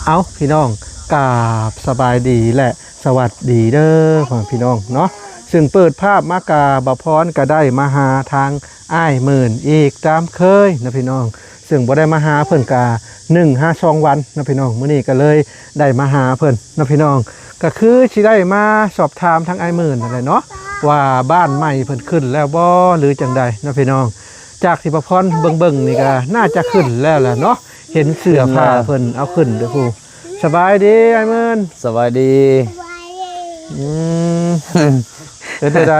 ເອົາ ພີ່ນ້ອງ ກາບສະບາຍດີ ແລະ ສະຫວັດດີເດີ ພໍ່ແມ່ພີ່ນ້ອງເນາະ. ຊຶ່ງເປີດພາບມາກະ ບ່າວພອນກະໄດ້ມາຫາທາງອ້າຍໝື່ນອີກຕາມເຄີຍເນາະ ພີ່ນ້ອງ. ຊຶ່ງບໍ່ໄດ້ມາຫາເພິ່ນກະ ໜຶ່ງຫາສອງວັນເນາະ ພີ່ນ້ອງ. ມື້ນີ້ກະເລີຍໄດ້ມາຫາເພິ່ນເນາະ ພີ່ນ້ອງ. ກະຄືຊິໄດ້ມາສອບຖາມທາງອ້າຍໝື່ນນັ້ນແຫຼະເນາະ ວ່າບ້ານໃໝ່ເພິ່ນຂຶ້ນແລ້ວບໍ່ ຫຼືຈັ່ງໃດເນາະ ພີ່ນ້ອງ. ຈາກທີ່ບ່າວພອນເບິ່ງໆນີ້ກະໜ້າຈະຂຶ້ນແລ້ວແຫຼະເນາະ. ເຫັນເສື້ອຜ້າເພິ່ນເອົາຂຶ້ນເດີຜູ້. ສະບາຍດີອ້າຍໝື່ນ. ສະບາຍດີ. ອືມ ເປັນຈັ່ງໃດ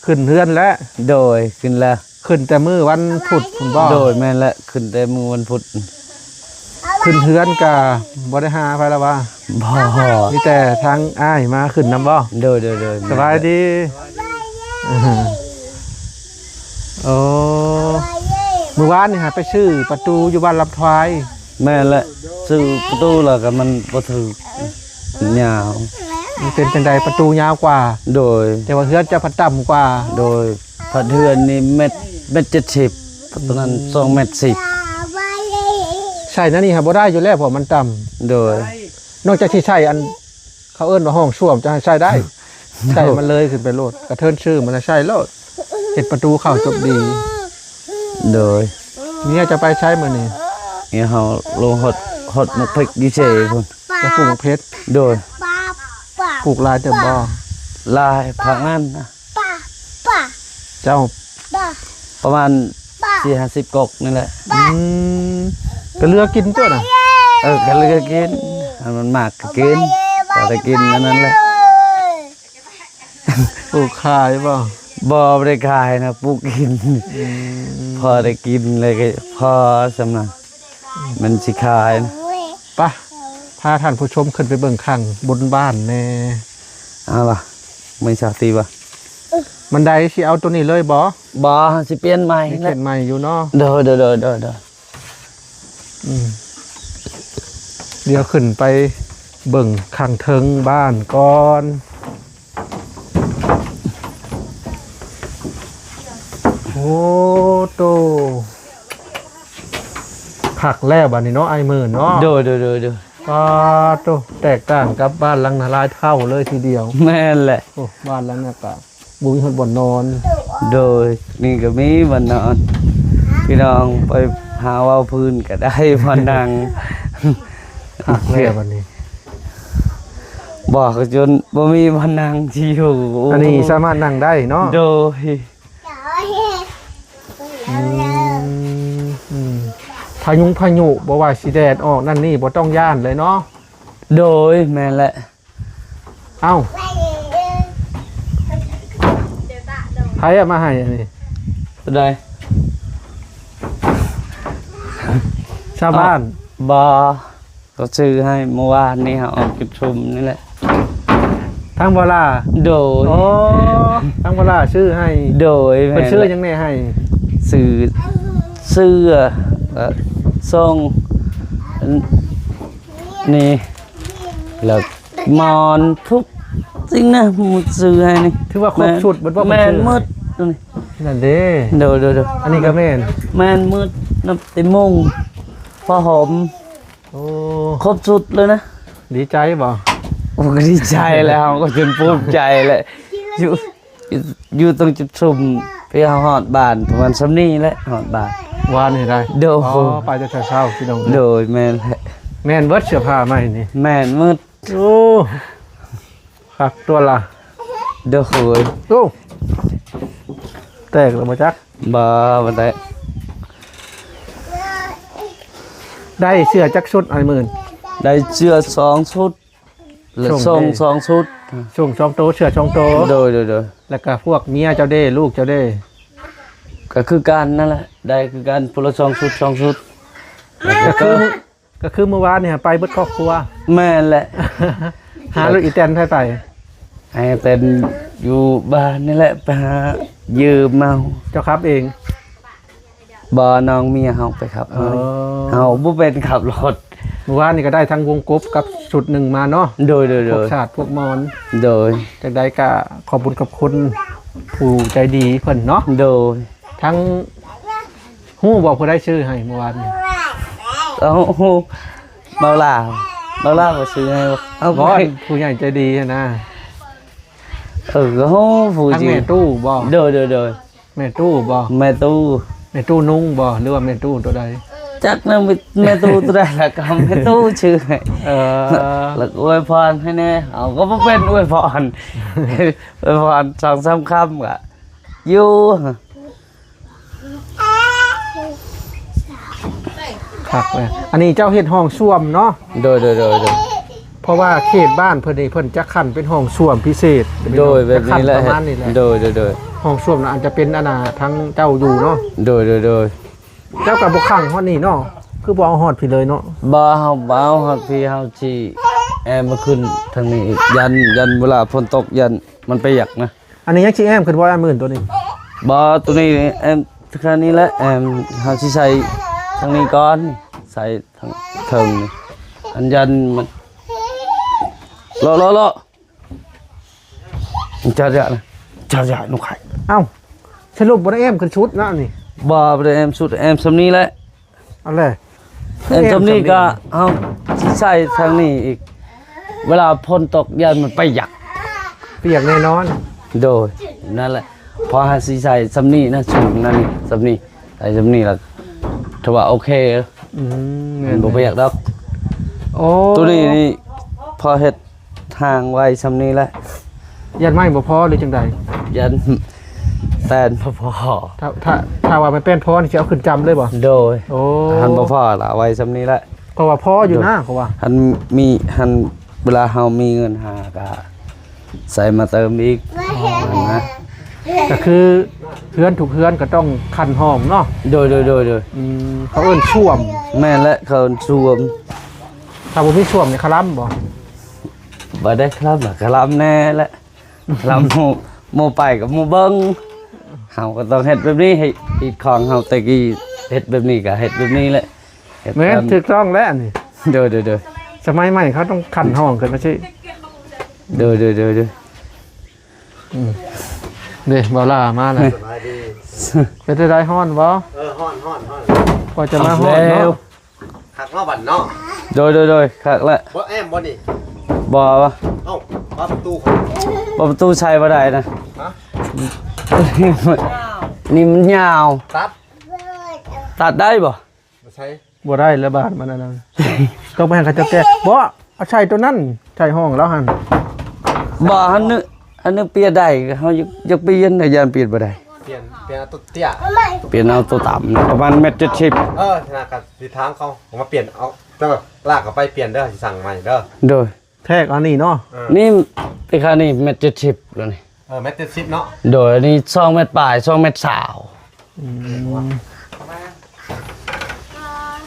ຂຶ້ນເຮືອນແລ້ວ? ໂດຍ ຂຶ້ນແລ້ວ. ຂຶ້ນແຕ່ມື້ວັນພຸດພຸ້ນບໍ່? ໂດຍ ແມ່ນແຫຼະ ຂຶ້ນແຕ່ມື້ວັນພຸດ. ຂຶ້ນເຮືອນກະບໍ່ໄດ້ຫາໃຜລະຫວາ? ບໍ່ ມີແຕ່ທາງອ້າຍມາຂຶ້ນນຳບໍ່? ໂດຍ ໂດຍ ໂດຍ. ສະບາຍດີ. ໂອ້ ມື້ວານນີ້ຫາໄປຊື້ປາຕູຢູ່ບ້ານລຳທວາຍ. ແມ່ນແຫຼະ ຊື້ປະຕູແລ້ວກໍມັນບໍ່ຖືກ ຍາວ. ມັນເປັນຈັ່ງໃດ ປະຕູຍາວກວ່າ? ໂດຍ. ແຕ່ວ່າເຮືອນເຈົ້າພັດຕ່ຳກວ່າ? ໂດຍ. ພັດເຮືອນນີ້ແມັດ ແມັດເຈັດສິບ ຕອນນັ້ນສອງແມັດສິບ. ໃສ່ແນວນີ້ຫາບໍ່ໄດ້ຢູ່ແລ້ວ ເພາະມັນຕ່ຳ. ໂດຍ. ນອກຈາກຊິໃສ່ອັນ ເຂົາເອີ້ນວ່າຫ້ອງສ້ວມ ຈະໃຫ້ໃສ່ໄດ້. ໃສ່ມັນເລີຍຂຶ້ນໄປໂລດ ກະເທີນຊື່ມັນໃສ່ໂລດ. ເຮັດປະຕູເຂົ້າຈົບດີ. ໂດຍ. ເມຍຈະໄປໃສມື້ນີ້? ເມຍເຮົາລົງຮອດ ຮອດໝາກເພັດຢູ່ເຊພຸ້ນ. ໄປປູກໝາກເພັດ? ໂດຍ. ປູກຫຼາຍເຕີບບໍ່? ຫຼາຍ ພາກນັ້ນນະ. ເຈົ້າ ປະມານສີ່ຫ້າສິບກົກນີ້ແຫຼະ. ອືມ ກະເຫຼືອກິນຕົວະນະ. ເອີ ກະເຫຼືອກິນ ອັນມັນໝາກກະກິນ ພໍໄດ້ກິນອັນນັ້ນແຫຼະ. ປູກຂາຍບໍ່? ບໍ່ ບໍ່ໄດ້ຂາຍນະ ປູກກິນ. ອືມ ພໍໄດ້ກິນເລີຍ ກໍພໍສ່ຳນັ້ນ. ມັນຊິຂາຍນະ. ປະ ພາທ່ານຜູ້ຊົມຂຶ້ນໄປເບິ່ງຂ້າງບົນບ້ານແດ່. ເອົາລະ ມີສາຕິບໍ່? ບັນໄດຊິເອົາໂຕນີ້ເລີຍບໍ່? ບໍ່ ຊິປ່ຽນໃໝ່. ມີເຂດໃໝ່ຢູ່ເນາະ. ໂດຍ ໂດຍ ໂດຍ ໂດຍ ໂດຍ. ອືມ ດຽວຂຶ້ນໄປເບິ່ງຂ້າງເທິງບ້ານກ່ອນ. ໂອ້ໂຕ ຄັກແລ້ວບາດນີ້ເນາະ ອ້າຍໝື່ນເນາະ. ໂດຍ ໂດຍ ໂດຍ ໂດຍ. ປາໂຕ ແຕກຕ່າງກັບບ້ານຫຼັງນະຫຼາຍເທົ່າເລີຍທີດຽວ. ແມ່ນແຫຼະ. ໂອ້ ບ້ານຫຼັງນັ້ນກະບໍ່ມີຮອດບ່ອນນອນ. ໂດຍ ນີ້ກະມີບ່ອນນອນ ພີ່ນ້ອງໄປຫາເວົ້າພື້ນກະໄດ້ບ່ອນນັ່ງ. ຄັກແລ້ວບາດນີ້. ບໍ່ ກະຈົນບໍ່ມີບ່ອນນັ່ງຊິຢູ່. ອັນນີ້ສາມາດນັ່ງໄດ້ເນາະ. ໂດຍ. ອືມ ອືມ ພາຍຸ ພາຍຸ ບໍ່ວ່າຊິແດດອອກນັ້ນນີ້ ບໍ່ຕ້ອງຢ້ານເລີຍເນາະ. ໂດຍ ແມ່ນແຫຼະ. ເອົ້າ ໃຜເອົາມາໃຫ້ອັນນີ້? ຜູ້ໃດ? ຊາວບ້ານ. ເອົ້າ ບໍ່ ເຂົາຊື້ໃຫ້ ມື້ວານນີ້ເຮົາອອກຈຸດຊຸມນີ້ແຫຼະ. ທາງບໍ່ຫຼ້າ? ໂດຍ. ອໍ ທາງບໍ່ຫຼ້າຊື້ໃຫ້. ໂດຍ. ເພິ່ນຊື້ຫຍັງແດ່ໃຫ້? ຊື້ເສື້ອ ແລ້ວສົ່ງ ອັນນີ້ ແລ້ວໝອນ ທຸກສິ່ງນະ ໝົດຊື້ໃຫ້ນີ້. ຖືວ່າຄົບຊຸດເບິດບໍ່? ແມ່ນໝົດ. ນັ້ນເດ້. ໂດຍ ໂດຍ ໂດຍ. ອັນນີ້ກະແມ່ນ. ແມ່ນໝົດ ນັບແຕ່ມຸ້ງ ຜ້າຫົ່ມ. ໂອ້ ຄົບຊຸດເລີຍນະ. ດີໃຈບໍ່? ໂອ້ ກະດີໃຈແລ້ວ ເຮົາກະຈົນພູມໃຈແຫຼະ. ຢູ່ ຢູ່ ຢູ່ຕົງຈຸດຊຸມ ເພື່ອເຮົາຮອດບ້ານປະມານສ່ຳນີ້ແຫຼະ ຮອດບ້ານ. ວານນີ້ໄດ້. ໂດຍ. ອໍ ໄປແຕ່ເຊົ້າໆ ພີ່ນ້ອງ. ໂດຍ ແມ່ນແຫຼະ. ແມ່ນເບິດເສື້ອຜ້າໃໝ່ນີ້? ແມ່ນໝົດ. ໂອ້ ຄັກຕົວລະ. ໂດຍ. ໂອ້ ແຕກແລ້ວບໍ່ຈັກ. ບໍ່ ບໍ່ໄດ້. ໄດ້ເສື້ອຈັກຊຸດອ້າຍໝື່ນ? ໄດ້ເສື້ອສອງຊຸດ ແລະ ສົ່ງສອງຊຸດ. ສົ່ງສອງໂຕ ເສື້ອສອງໂຕ. ໂດຍ ໂດຍ ໂດຍ. ແລ້ວກະພວກເມຍເຈົ້າເດ້ ລູກເຈົ້າເດ້? ກະຄືກັນນັ້ນແຫຼະ ໄດ້ຄືກັນ ຜູ້ລະສອງຊຸດ ສອງຊຸດ. ກະຄື ກະຄືມື້ວານນີ້ຫາໄປເບິດຄອບຄົວ. ແມ່ນແຫຼະ. ຫາລົດອີແຕນໃຜໄປ? ໃຫ້ແຕນຢູ່ບ້ານນີ້ແຫຼະ ໄປຫາຢືມເອົາ. ເຈົ້າຂັບເອງ? ບໍ່ ນ້ອງເມຍເຮົາໄປຂັບ. ອໍ ເຮົາບໍ່ເປັນຂັບລົດ. ມື້ວານນີ້ກະໄດ້ທັງວົງກົບກັບຊຸດໜຶ່ງມາເນາະ. ໂດຍ ໂດຍ ໂດຍ. ພວກຊາດພວກມອນ. ໂດຍ. ຈັ່ງໃດກະຂອບບຸນຂອບຄຸນຜູ້ໃຈດີເພິ່ນເນາະ. ໂດຍ. ທັງ ຮູ້ບໍ່ຜູ້ໃດຊື້ໃຫ້ມື້ວານນີ້? ເອົາ ເບົາຫຼ້າ ເບົາຫຼ້າບໍ່ຊື້ໃຫ້ ເອົາ ບໍ່ ຜູ້ໃຫຍ່ໃຈດີຫັ້ນນະ. ເອີ ກໍຮູ້ຜູ້ ທາງ ຈີ ແມ່ຕູ້ບໍ່? ໂດຍ ໂດຍ ໂດຍ. ແມ່ຕູ້ບໍ່? ແມ່ຕູ້. ແມ່ຕູ້ນຸ່ງບໍ່ ຫຼືວ່າແມ່ຕູ້ຕົວໃດ? ຈັກນະ ແມ່ຕູ້ຕົວໃດລະ ກໍເອົາແມ່ຕູ້ຊື່ໃຫ້. ເອີ ແລ້ວກໍອວຍພອນໃຫ້ແດ່ ເອົາ ກໍບໍ່ເປັນອວຍພອນ ອວຍພອນສອງສາມຄຳກໍຢູ່. ຄັກເລີຍ ອັນນີ້ເຈົ້າເຮັດຫ້ອງສ້ວມເນາະ? ໂດຍ ໂດຍ ໂດຍ ໂດຍ. ເພາະວ່າເຂດບ້ານເພິ່ນນີ້ ເພິ່ນຈະຂັ້ນເປັນຫ້ອງສ້ວມພິເສດ ໂດຍ ແບບນີ້ແຫຼະ ຈະຂັ້ນປະມານນີ້ແຫຼະ ໂດຍ ໂດຍ ໂດຍ. ຫ້ອງສ້ວມນະ ອາດຈະເປັນອັນນ່າ ທາງເຈົ້າຢູ່ເນາະ? ໂດຍ ໂດຍ ໂດຍ. ເຈົ້າກໍບໍ່ຂັງຮອດນີ້ເນາະ? ຄືບໍ່ເອົາຮອດພີ້ເລີຍເນາະ? ບໍ່ ເຮົາບໍ່ເອົາຮອດພີ້ ເຮົາຊິແອ້ມມາຂຶ້ນທາງນີ້ອີກ ຢ້ານ ຢ້ານເວລາຝົນຕົກ ຢ້ານມັນປຽກນະ. ອັນນີ້ຍັງຊິແອ້ມຂຶ້ນບໍ່ ອ້າຍໝື່ນ ໂຕນີ້? ບໍ່ ໂຕນີ້ແອ້ມແຄ່ນີ້ແຫຼະ ແອ້ມ ເຮົາຊິໃສ່ທາງນີ້ກ່ອນ ໃສ່ທາງເທິງນີ້ ອັນຢ້ານມັນ ເລາະ ເລາະ ເລາະ ຈະ ຈະ ຈະ ຈະ ນົກໄຂ່. ເອົ້າ ສະຫຼຸບບໍ່ໄດ້ແອ້ມຂຶ້ນສຸດນະນີ້? ບໍ່ ບໍ່ໄດ້ແອ້ມສຸດ ແອ້ມສ່ຳນີ້ແຫຼະ. ເອົາແຫຼະ ແອ້ມສ່ຳນີ້ກໍເຮົາຊິໃສ່ທາງນີ້ອີກ ເວລາຝົນຕົກຢ້ານມັນປຽກ ປຽກແນ່ນອນ. ໂດຍ ນັ້ນແຫຼະ ເພາະເຮົາຊິໃສ່ສ່ຳນີ້ນະ ສູງນັ້ນນີ້ ສ່ຳນີ້ ໃສ່ສ່ຳນີ້ລະຖືວ່າໂອເຄ. ອືມ ມັນບໍ່ປຽກດອກ. ໂອ້ ໂຕນີ້ນີ້ ພໍເຮັດ ທາງໄວ້ຊ່ຳນີ້ແຫຼະ. ຢ້ານໄມ້ບໍ່ພໍ ຫຼືຈັ່ງໃດ? ຢ້ານແປ້ນບໍ່ພໍ. ຖ້າ ຖ້າ ຖ້າວ່າແມ່ນແປ້ນພໍນີ້ ຊິເອົາຂຶ້ນຈຳເລີຍບໍ່? ໂດຍ. ໂອ້ ຫັ້ນບໍ່ພໍລະ ເອົາໄວ້ຊ່ຳນີ້ແຫຼະ. ເພາະວ່າພໍຢູ່ນະ ເພາະວ່າຫັ້ນມີ ຫັ້ນເວລາເຮົາມີເງິນຫາກະໃສ່ມາເຕີມອີກ. ອໍ ຫັ້ນນະ. ກະຄືເຮືອນທຸກເຮືອນກະຕ້ອງຂັ້ນຫ້ອງເນາະ? ໂດຍ ໂດຍ ໂດຍ ໂດຍ. ອືມ ເຂົາເອີ້ນສ້ວມ. ແມ່ນແຫຼະ ເຂົາເອີ້ນສ້ວມ. ຖ້າບໍ່ມີສ້ວມນີ້ຄະລຳບໍ່? ບໍ່ໄດ້ຄະລຳ ກະລຳແດ່ແຫຼະ ລຳໝູ່ ໝູ່ໄປກັບໝູ່ເບິ່ງ ເຮົາກໍຕ້ອງເຮັດແບບນີ້ ໃຫ້ຮີດຄອງເຮົາແຕ່ກີ້ ເຮັດແບບນີ້ກໍເຮັດແບບນີ້ແຫຼະ. ເຮັດແມ່ນ ຕາມ ຖືກຕ້ອງແລ້ວອັນນີ້. ໂດຍ ໂດຍ ໂດຍ. ສະໄໝໃໝ່ເຂົາຕ້ອງຂັ້ນຫ້ອງຂຶ້ນມາຊິ. ໂດຍ ໂດຍ ໂດຍ ໂດຍ. ອືມ ເດ້ ບ່າວຫຼ້າມາແລ້ວ. ສະບາຍດີ. ເປັນຈັ່ງໃດ ຮ້ອນບໍ່? ເອີ ຮ້ອນ ຮ້ອນ ຮ້ອນ. ກໍຈະມາຮ້ອນເນາະ. ຄັກເນາະບັດເນາະ. ໂດຍ ໂດຍ ໂດຍ ຄັກແລ້ວ. ບໍ່ແອ້ມບໍ່ນີ້? ບໍ່. ເອົ້າ ບານປະຕູ ບານປະຕູໃສ່ບໍ່ໄດ້ນະ. ຮະ? ນີ້ມັນຍາວ. ຕັດ ຕັດໄດ້ບໍ່? ບໍ່ໃສ່ ບໍ່ໄດ້ແລ້ວບາດມັນອັນນັ້ນ ຕ້ອງໄປໃຫ້ເຂົາເຈົ້າແກ້. ບໍ່ ເອົາໃສ່ໂຕນັ້ນ ໃສ່ຫ້ອງລາວຫັ້ນ. ບໍ່ ອັນນີ້ ອັນນີ້ປ່ຽນໄດ້ ເຮົາຢາກ ຢາກປ່ຽນ ແຕ່ຢ້ານປ່ຽນບໍ່ໄດ້. ປ່ຽນ ປ່ຽນເອົາໂຕເຕ້ຍ ປ່ຽນເອົາໂຕຕ່ຳ ປະມານແມັດເຈັດສິບ. ເອີ ນະ ກະ ຊິທາງເຂົາມາປ່ຽນເອົາ ເດີ ລາກເຂົ້າໄປປ່ຽນເດີ ຊິສັ່ງໃໝ່ເດີ. ໂດຍ. ແທກເອົານີ້ເນາະ. ເອີ ນີ້ ແຕ່ຄ່ານີ້ແມັດເຈັດສິບແລ້ວນີ້. ເອີ ແມັດເຈັດສິບເນາະ. ໂດຍ. ອັນນີ້ສອງແມັດປາຍ ສອງແມັດຊາວ. ອືມ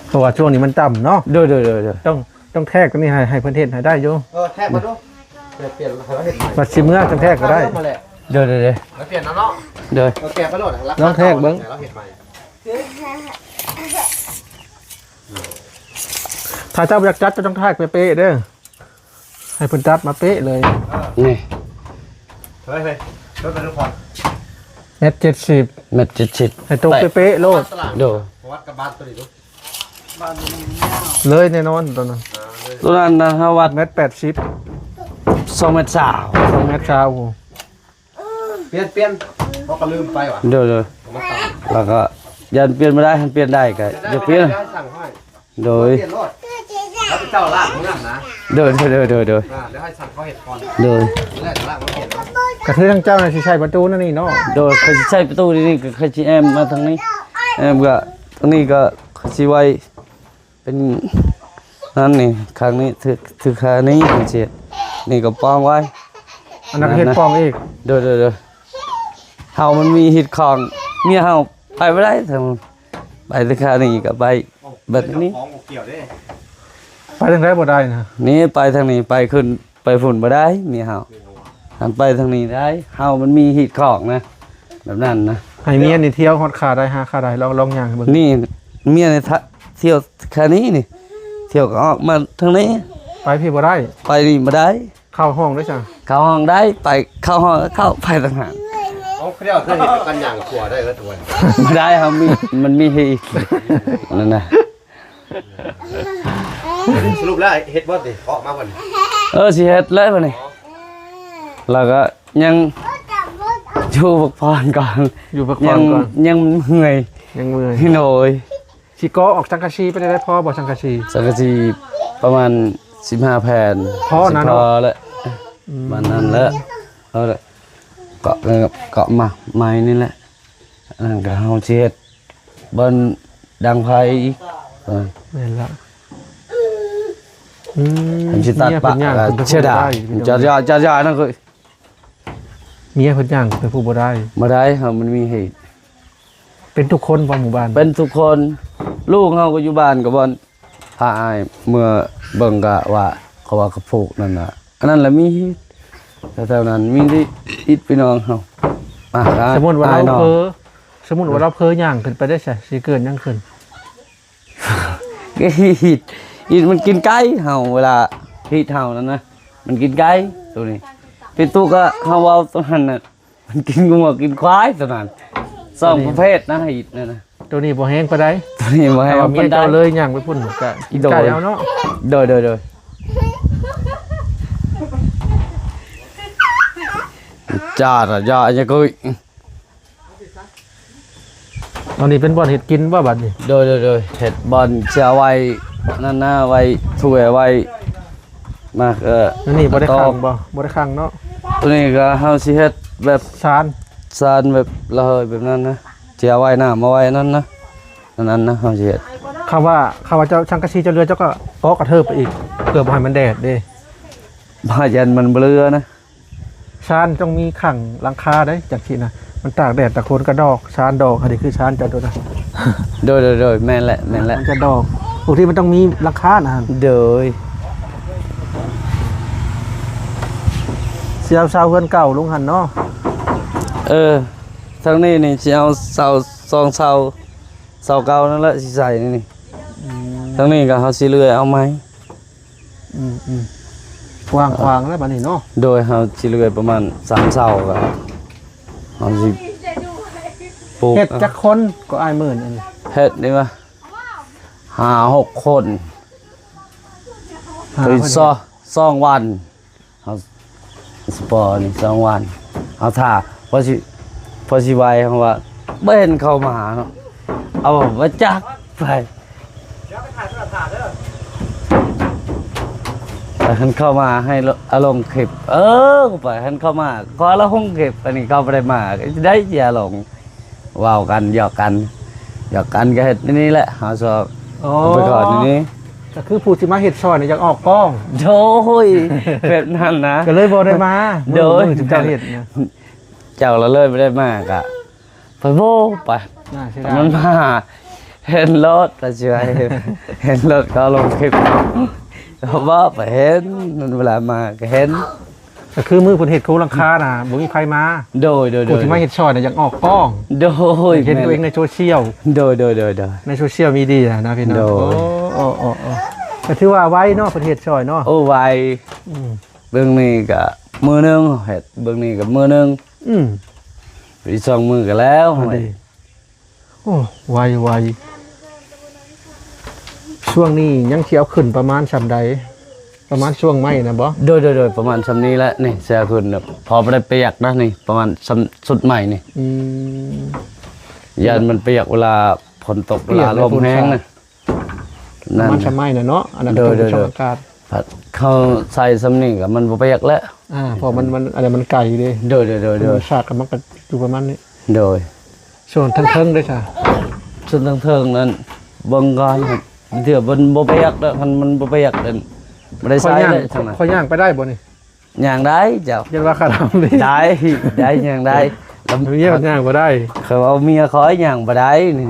ເພາະວ່າຊ່ວງນີ້ມັນຕ່ຳເນາະ. ໂດຍ ໂດຍ ໂດຍ ໂດຍ. ຕ້ອງ ຕ້ອງແທກຕົວນີ້ໃຫ້ ໃຫ້ເພິ່ນເຮັດໃຫ້ໄດ້ຢູ່. ເອີ ແທກມາດູ ປ່ຽນໃຫ້ລາວເຮັດໃໝ່. ວ່າຊິເມືອຈັ່ງແທກກໍໄດ້. ໂດຍ ໂດຍ ໂດຍ. ມາປ່ຽນເອົາເນາະ. ໂດຍ. ເອີ ແກະໄປໂລດ ລອງແທກເບິ່ງ ລາວເຮັດໃໝ່. ຖ້າເຈົ້າບໍ່ຢາກຈັດ ເຈົ້າຕ້ອງຖ່າຍເປະໆເດີ ໃຫ້ເພິ່ນຈັດມາເປະເລີຍ. ນີ້ ເຮີຍ ເຮີຍ ລົດໄປດູກ່ອນ. ແມັດເຈັດສິບ ແມັດເຈັດສິບ ໃຫ້ຕົກເປະໆໂລດ. ໂດຍ. ປະຫວັດກັບບ້ານໂຕນີ້ດູ ເລີຍແນ່ນອນໂຕນັ້ນ. ໂຕນັ້ນນະ ເຮົາວັດແມັດແປດສິບ ສອງແມັດຊາວ ສອງແມັດຊາວ. ປ່ຽນ ປ່ຽນ ເຮົາກໍລືມໄປວ່າ. ໂດຍ ໂດຍ. ແລ້ວກໍຢ້ານປ່ຽນບໍ່ໄດ້ ຄັນປ່ຽນໄດ້ກໍຢາກປ່ຽນ. ໂດຍ. ເຈົ້າລາກຂອງນັ້ນນະ. ໂດຍ ໂດຍ ໂດຍ ໂດຍ. ອ່າ ດຽວໃຫ້ຊ່າງເຂົາເຮັດກ່ອນ. ໂດຍ. ແລ້ວລາກມາປ່ຽນເນາະ. ກະຄືທາງເຈົ້ານະຊິໃສ່ປະຕູນັ້ນນີ້ເນາະ. ໂດຍ. ຂ້ອຍຊິໃສ່ປະຕູນີ້ ກໍຂ້ອຍຊິແອ້ມມາທາງນີ້ ແອ້ມກໍທາງນີ້ກໍຂ້ອຍຊິໄວ້ ເປັນນັ້ນນີ້ ຂ້າງນີ້ຖື ຖືຂ້າງນີ້ ເຮັດນີ້ກໍປ່ອງໄວ້. ອັນນັ້ນກໍເຮັດປ່ອງອີກ. ໂດຍ ໂດຍ ໂດຍ. ເຮົາມັນມີຮີດຄອງ ເມຍເຮົາໄປບໍ່ໄດ້ ໄປແຕ່ຂ້າງນີ້ກໍໄປແບບນີ້. ເຈົ້າຂອງບໍ່ກ່ຽວເດ້ ໄປທາງໃດບໍ່ໄດ້ນະ. ນີ້ໄປທາງນີ້ ໄປຂຶ້ນ ໄປພຸ້ນບໍ່ໄດ້ເມຍເຮົາ. ເອີ ຫັ້ນໄປທາງນີ້ໄດ້ ເຮົາມັນມີຮີດຄອງນະ ແບບນັ້ນນະ. ໃຫ້ເມຍນີ້ທ່ຽວຮອດຂ້າໃດຫາຂ້າໃດ ລອງ ລອງຍ່າງໃຫ້ເບິ່ງ. ນີ້ເມຍນີ້ ທ່າ ທ່ຽວຂ້າງນີ້ນີ້ ທ່ຽວກໍອອກມາທາງນີ້ ໄປພີ້ບໍ່ໄດ້ ໄປນີ້ບໍ່ໄດ້. ເຂົ້າຫ້ອງໄດ້ຊັ້ນ ເຂົ້າຫ້ອງໄດ້ ໄປເຂົ້າຫ້ອງກໍເຂົ້າ ໄປຕ່າງຫາກ. ເອົາ ຄືເຈົ້າຄືເຮັດກັນຍ່າງຂົວໄດ້ເອີ ທຸກຄົນ. ບໍ່ໄດ້ ເຮົາມີ ມັນມີຮີດນັ້ນນະ. ສະຫຼຸບແລ້ວເຮັດບໍ່ນີ້ ເຄາະມາບໍ່ນີ້? ເອີ ຊິເຮັດແລ້ວບັດນີ້ ແລ້ວກໍຍັງຢູ່ພັກຜ່ອນກ່ອນ ຢູ່ພັກຜ່ອນກ່ອນ ຍັງເມື່ອຍ ຍັງເມື່ອຍ ໂດຍ. ຊິກໍ່ອອກສັງກະສີໄປໄດ້ພໍບໍ່ ສັງກະສີ? ສັງກະສີປະມານສິບຫ້າແຜ່ນ ພໍນະເນາະ ພໍແຫຼະ ອືມ ປະມານນັ້ນແຫຼະ ເອົາລະ ເກາະ ເກາະມາໃໝ່ນີ້ແຫຼະ ອັນນັ້ນກໍເຮົາຊິເຮັດບ່ອນດັງໄຟອີກ ເອີ ແມ່ນລະ ອືມ ມັນຊິຕັດປະ ເສຍດາຍ ຈະຢ່າ ຈະຢ່ານັ້ນກໍ ເມຍເພິ່ນຍ່າງໄປຜູ້ບໍ່ໄດ້ ບໍ່ໄດ້ ເຮົາມັນມີເຫດ ເປັນທຸກຄົນບໍ່ ໝູ່ບ້ານ? ເປັນທຸກຄົນ ລູກເຮົາກໍຢູ່ບ້ານ ກໍບ່ອນພາອ້າຍເມືອເບິ່ງ ກະວ່າ ເຂົາວ່າເຂົາຜູກນັ້ນນະ ອັນນັ້ນລະມີເຫດ ແຖວໆນັ້ນມີເຫດພີ່ນ້ອງເຮົາ ອ່າ ສົມມຸດວ່າລາວເຜີ ສົມມຸດວ່າລາວເຜີຍ່າງຂຶ້ນໄປໄດ້ຊະ ຊິເກີດຫຍັງຂຶ້ນ? ກໍຮີດ ຮີດມັນກິນໄກ່ເຮົາ ເວລາຮີດເຮົານັ້ນນະ ມັນກິນໄກ່ໂຕນີ້ ເປັນຕຸກະ ເຮົາເວົ້າໂຕນັ້ນນະ ມັນກິນງົວກິນຄວາຍໂຕນັ້ນ ສອງປະເພດນະ ຮີດນັ້ນນະ ໂຕນີ້ບໍ່ແຮງປານໃດ ໂຕນີ້ບໍ່ແຮງປານໃດ ແຕ່ວ່າເມຍເຈົ້າເລີຍຍ່າງໄປພຸ້ນ ກະກິນໄກ່ເອົາເນາະ ໂດຍ ໂດຍ ໂດຍ ໂດຍ ຈ້າ ຢ່າ ຢ່າ ຢ່າ ອັນນີ້ເປັນບ່ອນເຮັດກິນບໍ່ບັດນີ້? ໂດຍ ໂດຍ ໂດຍ ເຮັດບ່ອນເຊຍໄວ້ນັ້ນນະ ໄວ້ຖ້ວຍ ໄວ້ໝາກ ເອີ ອັນນີ້ບໍ່ໄດ້ຂັງບໍ່? ບໍ່ໄດ້ຂັງເນາະ ໂຕນີ້ກໍເຮົາຊິເຮັດແບບຊານ ຊານແບບລະເຫີຍແບບນັ້ນນະ ຊິເອົາໄວ້ນ້ຳ ເອົາໄວ້ນັ້ນນະ ອັນນັ້ນນະ ເຮົາຊິເຮັດ ຄຳວ່າ ຄຳວ່າເຈົ້າ ສັງກະສີເຈົ້າເຫຼືອ ເຈົ້າກໍເກາະກະເທີບໄປອີກ ເພື່ອບໍ່ໃຫ້ມັນແດດເດ້ ຢ້ານມັນບໍ່ເຫຼືອນະ. ຊານຕ້ອງມີຂັງຫຼັງຄາເດ້ ຈັ່ງຊີ້ນະ ມັນຕາກແດດຕາກຝົນກະດອກ ຊານດອກ ອັນນີ້ຄືຊານເຈົ້າໂຕນະ ໂດຍ ໂດຍ ໂດຍ ແມ່ນແຫຼະ ແມ່ນແຫຼະ ມັນຈະດອກ ພວກທີ່ມັນຕ້ອງມີຫຼັງຄານະ ໂດຍ ຊິເອົາເສົາເຮືອນເກົ່າລົງຫັ້ນເນາະ ເອີ ທາງນີ້ນີ້ຊິເອົາເສົາສອງເສົາ ເສົາເກົ່ານັ້ນແຫຼະຊິໃສ່ນີ້ ອືມ ທາງນີ້ກໍເຮົາຊິເລື່ອຍເອົາໃໝ່. ອືມໆ ກວ້າງຂວາງແລ້ວບາດນີ້ເນາະ ໂດຍ ເຮົາຊິເລື່ອຍປະມານສາມເສົາ ກໍເຮົາຊິປູກ ເຮັດຈັກຄົນກໍອ້າຍໝື່ນ ອັນນີ້ ເຮັດນີ້ວະ ຫ້າຫົກຄົນ ຫ້າຫົກຄົນ ສອງ ສອງວັນ ເຮົາສະປອນີ້ສອງວັນ ເຮົາຖ້າ ພໍຊິ ພໍຊິໄວ ເຮົາວ່າບໍ່ເຫັນເຂົາມາເນາະ ເອົາ ບໍ່ຈັກໄປ ແຕ່ຄັນເຂົ້າມາໃຫ້ ອາ ລົງຄລິບ ເອີ ໄປ ຄັນເຂົ້າມາ ຂໍລະລົງຄລິບ ອັນນີ້ເຂົາບໍ່ໄດ້ມາ ໄດ້ເສຍລົງ ເວົ້າກັນ ຫຍອກກັນ ຫຍອກກັນກໍເຮັດແນວນີ້ແຫຼະ ເຮົາຊອກ ໂອ້ ໄປກ່ອນນີ້ ກໍຄືຜູ້ຊິມາເຮັດຊ່ອຍນີ້ຢາກອອກກ້ອງ ໂດຍ ແບບນັ້ນນະ ກໍເລີຍບໍ່ໄດ້ມາ ໂດຍ ມື້ ມື້ເຈົ້າເຮັດນະ ເຈົ້າລະເລີຍບໍ່ໄດ້ມາ ກະ ໄປໂວ້ໄປ ໜ້າເສຍດາຍ ມັນມາເຫັນລົດ ລະຊິວ່າເຫັນ ເຫັນລົດເຂົາລົງຄລິບ ເຂົາບອກໄປເຫັນ ນັ້ນເວລາມາກໍເຫັນ ກໍຄືມື້ເພິ່ນເຮັດໂຄງຫຼັງຄານະ ບໍ່ມີໃຜມາ ໂດຍ ໂດຍ ໂດຍ ຜູ້ທີ່ມາເຮັດຊ່ອຍນະ ຢາກອອກກ້ອງ ໂດຍ ເຫັນຕົວເອງໃນໂຊຊຽວ ໂດຍ ໂດຍ ໂດຍ ໂດຍ ໃນໂຊຊຽວມີເດຍນະພີ່ນ້ອງ ໂດຍ ໂອ້ ໂອ້ ໂອ້ ໂອ້ ກໍຖືວ່າໄວເນາະ ເພິ່ນເຮັດຊ່ອຍເນາະ ໂອ້ ໄວ ອືມ ເບິ່ງນີ້ກໍມື້ໜຶ່ງເຮັດ ເບິ່ງນີ້ກໍມື້ໜຶ່ງ ອືມ ອີກສອງມື້ກໍແລ້ວ ພໍດີ ໂອ້ ໄວ ໄວ ຊ່ວງນີ້ຍັງຊິເອົາຂຶ້ນປະມານຊ່ຳໃດ? ປະມານຊ່ວງໄມ້ນະບໍ? ໂດຍ ໂດຍ ໂດຍ ປະມານຊ່ຳນີ້ແຫຼະ ນີ້ຊິເອົາຂຶ້ນ ພໍບໍ່ໄດ້ປຽກນະ ນີ້ປະມານຊ່ຳຊຸດໄມ້ນີ້ ອືມ ຢ້ານມັນປຽກເວລາຝົນຕົກ ເວລາລົມແຮງນະ ປະມານຊ່ຳໄມ້ນະເນາະ ອັນນັ້ນ ໂດຍ ໂດຍ ໂດຍ ຊ່ອງອາກາດ ພັດເຮົາໃສ່ຊ່ຳນີ້ກໍມັນບໍ່ປຽກແລ້ວ ອ່າ ເພາະມັນ ມັນ ອັນນັ້ນມັນໄກເດ້ ໂດຍ ໂດຍ ໂດຍ ໂດຍ ມັນສາກກໍມັນກໍຢູ່ປະມານນີ້ ໂດຍ ສ່ວນເທິງໆເດ້ຊະ ສ່ວນເທິງໆນັ້ນເບິ່ງກ່ອນ ເທື່ອມັນບໍ່ປຽກດອກ ຄັນມັນບໍ່ປຽກນັ້ນບໍ່ໄດ້ໃສ່ເລີຍ ຂ້ອຍຍ່າງ ຂ້ອຍຍ່າງໄປໄດ້ບໍ່ນີ້? ຍ່າງໄດ້ເຈົ້າ ຢ້ານວ່າຂາດຳ ໄດ້ ໄດ້ ຍ່າງໄດ້ ເມຍຍ່າງບໍ່ໄດ້ ເຂົາເອົາເມຍຂ້ອຍຍ່າງບໍ່ໄດ້ນີ້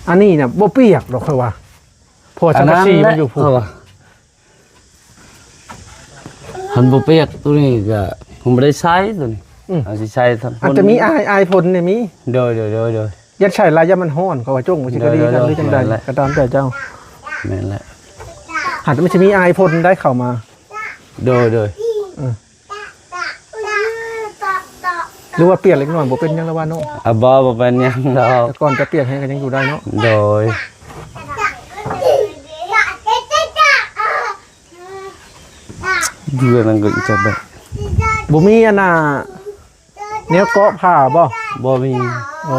ອັນນີ້ນະບໍ່ປຽກດອກຂ້ອຍວ່າ ເພາະວ່າສັງກະສີມັນຢູ່ພຸ້ນ ຄັນບໍ່ປຽກໂຕນີ້ກໍຄົງບໍ່ໄດ້ໃຊ້ໂຕນີ້ ອືມ ເຮົາຊິໃຊ້ທຳ ອາດຈະມີອາຍ ອາຍຝົນນີ້ມີ ໂດຍ ໂດຍ ໂດຍ ໂດຍ ຢ້ານໃຊ້ຫຼາຍຢ້ານມັນຮ້ອນ ເຂົາວ່າຈົ່ງມັນຊິກະດີ ໂດຍ ໂດຍ ຫຼືຈັ່ງໃດ ໂດຍ ກໍຕາມໃຈເຈົ້າ ແມ່ນແຫຼະ ອາດຈະມີອາຍຝົນໄດ້ເຂົ້າມາ ໂດຍ ໂດຍ ອືມ ຫຼືວ່າປຽກເລັກນ້ອຍບໍ່ເປັນຫຍັງລະວ່າເນາະ ອາ ບໍ່ ບໍ່ເປັນຫຍັງດອກ ແຕ່ກ່ອນຈະປຽກແຮງກໍຍັງຢູ່ໄດ້ເນາະ ໂດຍ ເຮືອນນັ້ນກໍອີກຈັກແບບ ບໍ່ມີອັນນ່າ ແນວເກາະຜ້າບໍ່? ບໍ່ມີ. ອໍ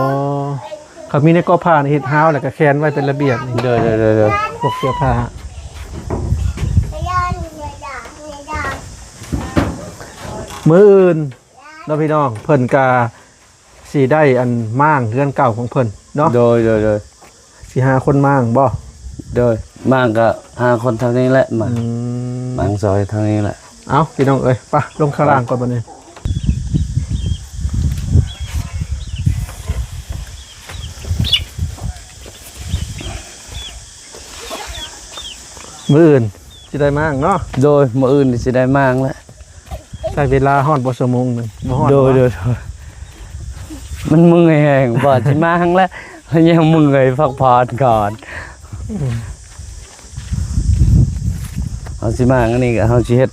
ຄັນມີແນວເກາະຜ້ານີ້ເຮັດຮາວ ແລ້ວກໍແຂວນໄວ້ເປັນລະບຽບນີ້. ໂດຍໆໆໆ ພວກເສື້ອຜ້າ. ມື້ອື່ນເນາະພີ່ນ້ອງ ເພິ່ນກະຊິໄດ້ອັນມ້າງເຮືອນເກົ່າຂອງເພິ່ນເນາະ. ໂດຍໆໆ. ຊິຫາຄົນມ້າງບໍ່? ໂດຍ ມ້າງກໍຫາຄົນທາງນີ້ແຫຼະ ມ້າງ ອືມ ມ້າງຊອຍທາງນີ້ແຫຼະ. ເອົ້າ ພີ່ນ້ອງເອີຍ ໄປລົງຂ້າງລ່າງກ່ອນບັດນີ້. ມື້ອື່ນຊິໄດ້ມ້າງເນາະ? ໂດຍ ມື້ອື່ນຊິໄດ້ມ້າງແຫຼະ. ໃຊ້ເວລາຮອດບໍ່ຊົ່ວໂມງໜຶ່ງ? ບໍ່ຮອດ. ໂດຍ ບໍ່? ໂດຍ ໂດຍ ມັນເມື່ອຍແຮງ ບໍ່ຊິມາຫັ້ນແຫຼະ ຍັງເມື່ອຍ ພັກຜ່ອນກ່ອນ. ອືມ ເຮົາຊິມາອັນນີ້ກໍເຮົາຊິເຮັດ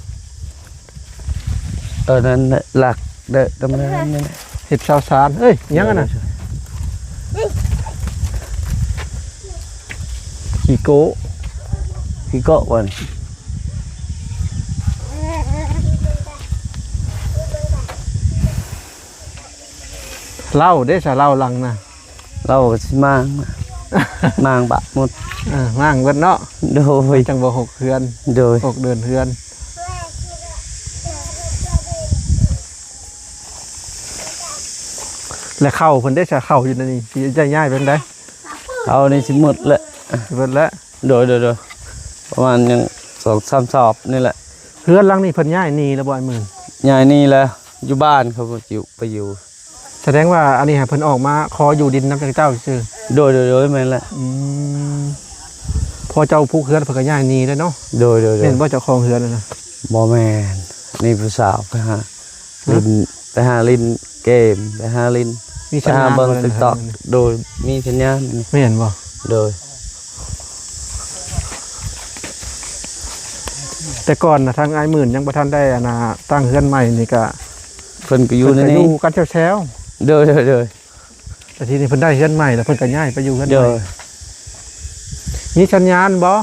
ເອີ ນັ້ນແຫຼະ ຫຼັກເດີ ຕຳແໜ່ງນັ້ນແຫຼະ ເຮັດຊາວສານ. ເອີຍ ຫຍັງອັນນັ້ນ? ຂີ້ໂກ້ ຂີ້ເກາະວ່າ. ເຫຼົ້າເດ້ຊະ ເຫຼົ້າຫຼັງນະ? ເຫຼົ້າກໍຊິມ້າງ ມ້າງບາດໝົດ. ເອີ ມ້າງເບິດເນາະ. ໂດຍ ມັນຈັ່ງບໍ່ຫົກເຮືອນ. ໂດຍ ຫົກເດີນເຮືອນ. ແລະ ເຂົ້າເພິ່ນເດ້ຊະ? ເຂົ້າຢູ່ໃນນີ້ຊິໄດ້ຍ້າຍໄປທາງໃດ? ເຂົ້ານີ້ຊິໝົດແຫຼະ. ຊິເບິດແລ້ວ. ໂດຍໆໆ ປະມານຍັງສອງສາມສອບນີ້ແຫຼະ. ເຮືອນຫຼັງນີ້ເພິ່ນຍ້າຍໜີແລ້ວບໍ່ອ້າຍໝື່ນ? ຍ້າຍໜີແລ້ວ ຢູ່ບ້ານເຂົາຢູ່ ໄປຢູ່. ສະແດງວ່າອັນນີ້ໃຫ້ເພິ່ນອອກມາຂໍຢູ່ດິນນຳເຈົ້າຊື່? ໂດຍໆໆ ແມ່ນແຫຼະ. ອືມ ພໍເຈົ້າຜູກເຮືອນເພິ່ນກໍຍ້າຍໜີແລ້ວເນາະ. ໂດຍໆໆ ແມ່ນບໍ່ເຈົ້າຂອງເຮືອນນະ? ບໍ່ແມ່ນ ນີ້ຜູ້ສາວໄປຫາ ຫຼິ້ນ ໄປຫາຫຼິ້ນເກມ ໄປຫາຫຼິ້ນ ມີສັນຍານ ໄປຫາເບິ່ງ ບໍ່ TikTok ໂດຍ ມີສັນຍານ. ແມ່ນບໍ່? ໂດຍ ແຕ່ກ່ອນນະ ທາງອ້າຍໝື່ນຍັງບໍ່ທັນໄດ້ອັນນ່າ ຕັ້ງເຮືອນໃໝ່ນີ້ກະ ເພິ່ນກໍຢູ່ໃນນີ້ ເພິ່ນກໍຢູ່ກັນແຊວໆ. ໂດຍໆໆ ແຕ່ທີນີ້ເພິ່ນໄດ້ເຮືອນໃໝ່ແລ້ວ ເພິ່ນກໍຍ້າຍໄປຢູ່ເຮືອນໃໝ່. ໂດຍ ມີສັນຍານບໍ່?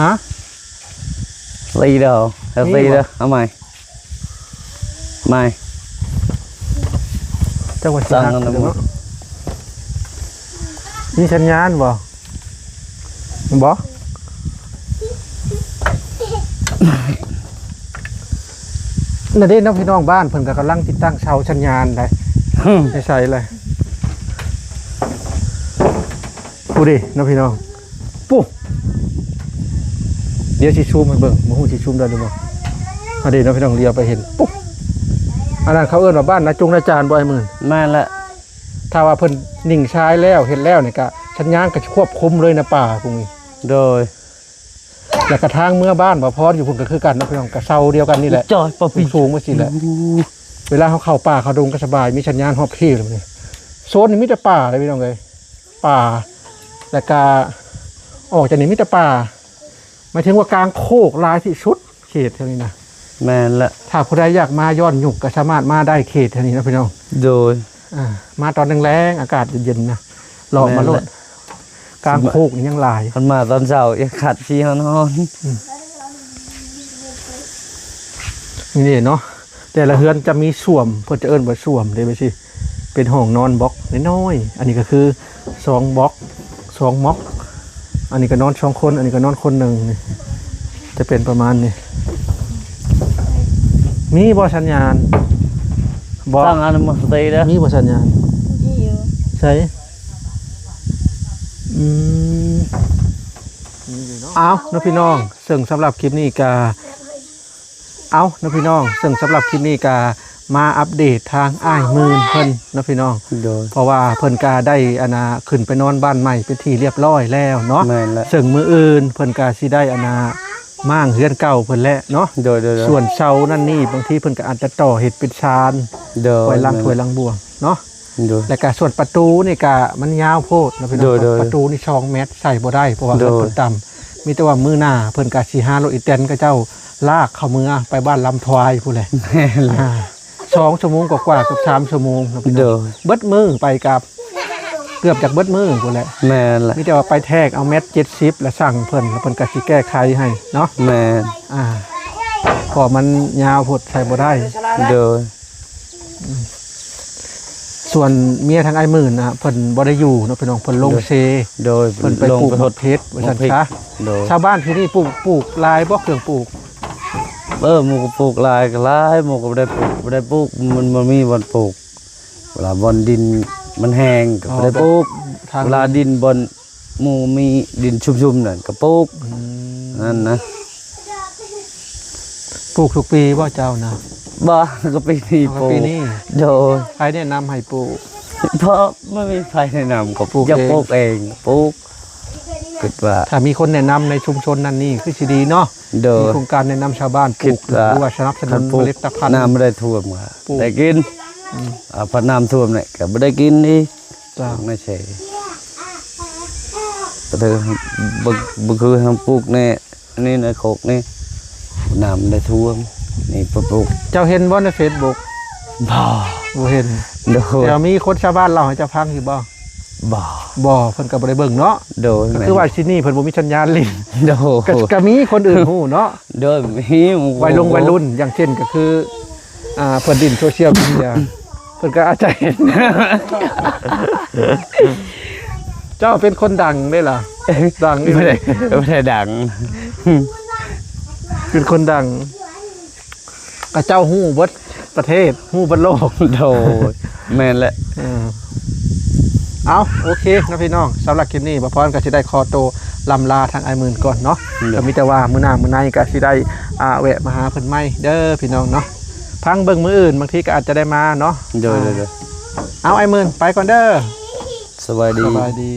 ຮະ? ຕີເດີ ແລ້ວຕີເດີ ມີບໍ່? ເອົາໃໝ່ ໃໝ່ ຈັກວ່າຊິຫັກເນາະ. ມີສັນຍານບໍ່? ບໍ່ ນັ້ນເດ້ເນາະ ພີ່ນ້ອງ ບ້ານເພິ່ນກໍກຳລັງຕິດຕັ້ງເສົາສັນຍານໄດ໋. ໄປໃສລະ? ຜູ້ເດ້ເນາະ ພີ່ນ້ອງ ປູ້ ດຽວຊິຊູມໃຫ້ເບິ່ງ ບໍ່ຮູ້ຊິຊູມໄດ້ຫຼືບໍ່. ອັນນີ້ເນາະ ພີ່ນ້ອງ ລຽວໄປເຫັນ ປຸບ ອັນນັ້ນເຂົາເອີ້ນວ່າບ້ານນາຈຸງນາຈານບໍ່ ອ້າຍໝື່ນ? ແມ່ນແຫຼະ. ຖ້າວ່າເພິ່ນຍິງຊາຍແລ້ວ ເຮັດແລ້ວນີ້ກະ ສັນຍານກໍຊິຄວບຄຸມເລີຍນະ ປ່າພວກນີ້. ໂດຍ ແລ້ວກະທາງເມືອບ້ານບ່າວພອນຢູ່ພຸ້ນກໍຄືກັນເນາະ ພີ່ນ້ອງ ກະເສົາດຽວກັນນີ້ແຫຼະ ຈອຍປະປີ ສູງໆ ວ່າຊີ້ແຫຼະ. ໂອ້ ເວລາເຮົາເຂົ້າປ່າເຂົ້າດົງກໍສະບາຍ ມີສັນຍານຮອບທີ່ແລ້ວນີ້. ໂຊນນີ້ມີແຕ່ປ່າເດ້ ພີ່ນ້ອງເອີຍ ປ່າ ແລ້ວກະອອກຈາກນີ້ມີແຕ່ປ່າ. ໝາຍເຖິງວ່າກາງໂຄກຫຼາຍທີ່ສຸດເຂດແຖວນີ້ນະ. ແມ່ນລະ ຖ້າຜູ້ໃດຢາກມາຍ້ອນຍຸກກໍສາມາດມາໄດ້ເຂດແຖວນີ້ນະ ພີ່ນ້ອງ. ໂດຍ ອ່າ ມາຕອນແລງໆ ອາກາດເຢັນໆ ນະ ເລາະມາໂລດ. ແມ່ນລະ ກາງໂຄກນີ້ຍັງຫຼາຍ ຄັນມາຕອນເຊົ້າອາກາດຊິຮ້ອນໆ. ອືມ ນີ້ເນາະ ແຕ່ລະເຮືອນຈະມີສ້ວມ ເພິ່ນຈະເອີ້ນວ່າສ້ວມເດ້ ໄປຊິ ເປັນຫ້ອງນອນບັອກນ້ອຍໆ. ອັນນີ້ກໍຄືສອງບັອກ ສອງມັອກ ອັນນີ້ກໍນອນສອງຄົນ ອັນນີ້ກໍນອນຄົນໜຶ່ງ. ນີ້ຈະເປັນປະມານນີ້. ມີບໍ່ສັນຍານ? ບໍ່ ຕັ້ງອັນມາສະຕິເດີ ມີບໍ່ສັນຍານ? ມີຢູ່ ໃສ? ອືມ ມີຢູ່ເນາະ. ເອົາເນາະ ພີ່ນ້ອງ ເຊິ່ງສຳລັບຄລິບນີ້ກະ ເອົາເນາະ ພີ່ນ້ອງ ເຊິ່ງສຳລັບຄລິບນີ້ກະມາອັບເດດທາງອ້າຍໝື່ນເພິ່ນເນາະ ພີ່ນ້ອງ. ໂດຍ ເພາະວ່າເພິ່ນກະໄດ້ອັນນ່າ ຂຶ້ນໄປນອນບ້ານໃໝ່ເປັນທີ່ລຽບຮ້ອຍແລ້ວເນາະ. ແມ່ນແຫຼະ ເຊິ່ງມື້ອື່ນເພິ່ນກະຊິໄດ້ອັນນ່າ ມ້າງເຮືອນເກົ່າເພິ່ນແຫຼະເນາະ. ໂດຍໆໆ ສ່ວນເສົານັ້ນນີ້ ບາງທີເພິ່ນກໍອາດຈະຕໍ່ເຮັດເປັນຊານ ໂດຍ ຖວາຍຫຼັງ ແມ່ນ ຖວາຍຫຼັງບວງເນາະ. ໂດຍ ແລ້ວກະສ່ວນປະຕູນີ້ກະມັນຍາວໂພດເນາະ ພີ່ນ້ອງ. ໂດຍໆໆ ປະຕູນີ້ສອງແມັດ ໃສ່ບໍ່ໄດ້ ເພາະວ່າ ໂດຍ ເຮືອນເພິ່ນຕ່ຳ. ມີແຕ່ວ່າມື້ໜ້າເພິ່ນກະຊິຫາລົດອີແຕນເຂົາເຈົ້າລາກເຂົ້າເມືອໄປບ້ານລຳທວາຍພຸ້ນແຫຼະ. ແມ່ນແຫຼະ ອ່າ ສອງຊົ່ວໂມງກວ່າໆ ເກືອບສາມຊົ່ວໂມງເນາະ ພີ່ນ້ອງ. ໂດຍ ເບິດມື້ໄປກັບ ເກືອບຈະເບິດມື້ພຸ້ນແຫຼະ. ແມ່ນແຫຼະ ມີແຕ່ວ່າໄປແທກເອົາແມັດເຈັດສິບ ແລ້ວສັ່ງເພິ່ນ ແລ້ວເພິ່ນກໍຊິແກ້ໄຂໃຫ້ເນາະ. ແມ່ນ ອ່າ ເພາະມັນຍາວໂພດໃສ່ບໍ່ໄດ້. ໂດຍ. ສ່ວນເມຍທາງອ້າຍໝື່ນນະ ເພິ່ນບໍ່ໄດ້ຢູ່ເນາະພີ່ນ້ອງ ເພິ່ນລົງເຊ ໂດຍ ເພິ່ນໄປປູກໝາກເຜັດວ່າຊັ້ນຊະ. ໂດຍ. ຊາວບ້ານທີ່ນີ້ປູກ ປູກຫຼາຍບໍ່ເຄື່ອງປູກ? ເອີ ໝູ່ກໍປູກຫຼາຍກໍຫຼາຍ ໝູ່ກໍບໍ່ໄດ້ປູກ ບໍ່ໄດ້ປູກ ມັນບໍ່ມີບ່ອນປູກ ເວລາບ່ອນດິນມັນແຫ້ງກໍບໍ່ໄດ້ປູກ ເວລາດິນບ່ອນ ໝູ່ມີດິນຊຸ່ມໆນັ້ນກໍປູກ. ອືມ ນັ້ນນະ. ປູກທຸກປີບໍ່ເຈົ້ານະ? ບໍ່ ກໍປີນີ້ ເອົາ ປູກ ກໍປີນີ້. ໂດຍ. ໃຜແນະນຳໃຫ້ປູກ? ເພາະບໍ່ມີໃຜແນະນຳ ກໍ ປູກເອງ ຢາກປູກເອງ ປູກ ຄິດວ່າ ຖ້າມີຄົນແນະນຳໃນຊຸມຊົນນັ້ນນີ້ຄືຊິດີເນາະ. ໂດຍ. ມີໂຄງການແນະນຳຊາວບ້ານປູກ ຄິດວ່າ ຫຼືວ່າສະໜັບສະໜູນເມລັດຕະພັນ ນ້ຳບໍ່ໄດ້ຖ້ວມກໍ ປູກ ໄດ້ກິນ. ອືມ ອາ ພັດນ້ຳຖ້ວມນີ້ກໍບໍ່ໄດ້ກິນອີກ. ເຈົ້າ. ໃນເຊ ບໍ່ ບໍ່ຄືເຮົາປູກໃນນີ້ ໃນໂຄກນີ້ ນ້ຳໄດ້ຖ້ວມ ນີ້ບໍ່ປູກ. ເຈົ້າເຫັນບໍ່ໃນເຟສບຸກ? ບໍ່ ບໍ່ເຫັນ. ໂດຍ. ແຕ່ວ່າມີຄົນຊາວບ້ານເລົ່າໃຫ້ເຈົ້າຟັງຢູ່ບໍ່? ບໍ່ ບໍ່ ເພິ່ນກໍບໍ່ໄດ້ເບິ່ງເນາະ. ໂດຍ. ກໍຄືວ່າຊິນີ້ເພິ່ນບໍ່ມີສັນຍານຫຼິ້ນ. ໂດຍ. ກໍ ກໍມີຄົນອື່ນຮູ້ເນາະ. ໂດຍ ມີ ໄວລົງໄວລຸ້ນ ຢ່າງເຊັ່ນກໍຄື ອ່າ ເພິ່ນຫຼິ້ນໂຊຊຽວມີເດຍ ເພິ່ນກໍອາດຈະເຫັນ. ເຈົ້າເປັນຄົນດັງເດ້ລະ ດັງອີ່ຫຼີ. ບໍ່ໄດ້ ບໍ່ໄດ້ດັງ ເປັນຄົນດັງ ຂະເຈົ້າຮູ້ເບິດປະເທດ ຮູ້ເບິດໂລກ. ໂດຍ ແມ່ນແຫຼະ. ເອີ ເອົາ ໂອເຄເນາະພີ່ນ້ອງ ສຳລັບຄລິບນີ້ ບ່າວພອນກໍຊິໄດ້ຂໍໂຕລ່ຳລາທາງອ້າຍໝື່ນກ່ອນເນາະ. ໂດຍ. ກໍມີແຕ່ວ່າມື້ໜ້າມື້ໃນກໍຊິໄດ້ ອ່າ ແວະມາຫາເພິ່ນໃໝ່ເດີພີ່ນ້ອງເນາະ ພັງເບິ່ງມື້ອື່ນ ບາງທີກໍອາດຈະໄດ້ມາເນາະ. ໂດຍ ອ່າ ໂດຍ ໂດຍ. ເອົາ ອ້າຍໝື່ນ ໄປກ່ອນເດີ. ສະບາຍດີ ສະບາຍດີ.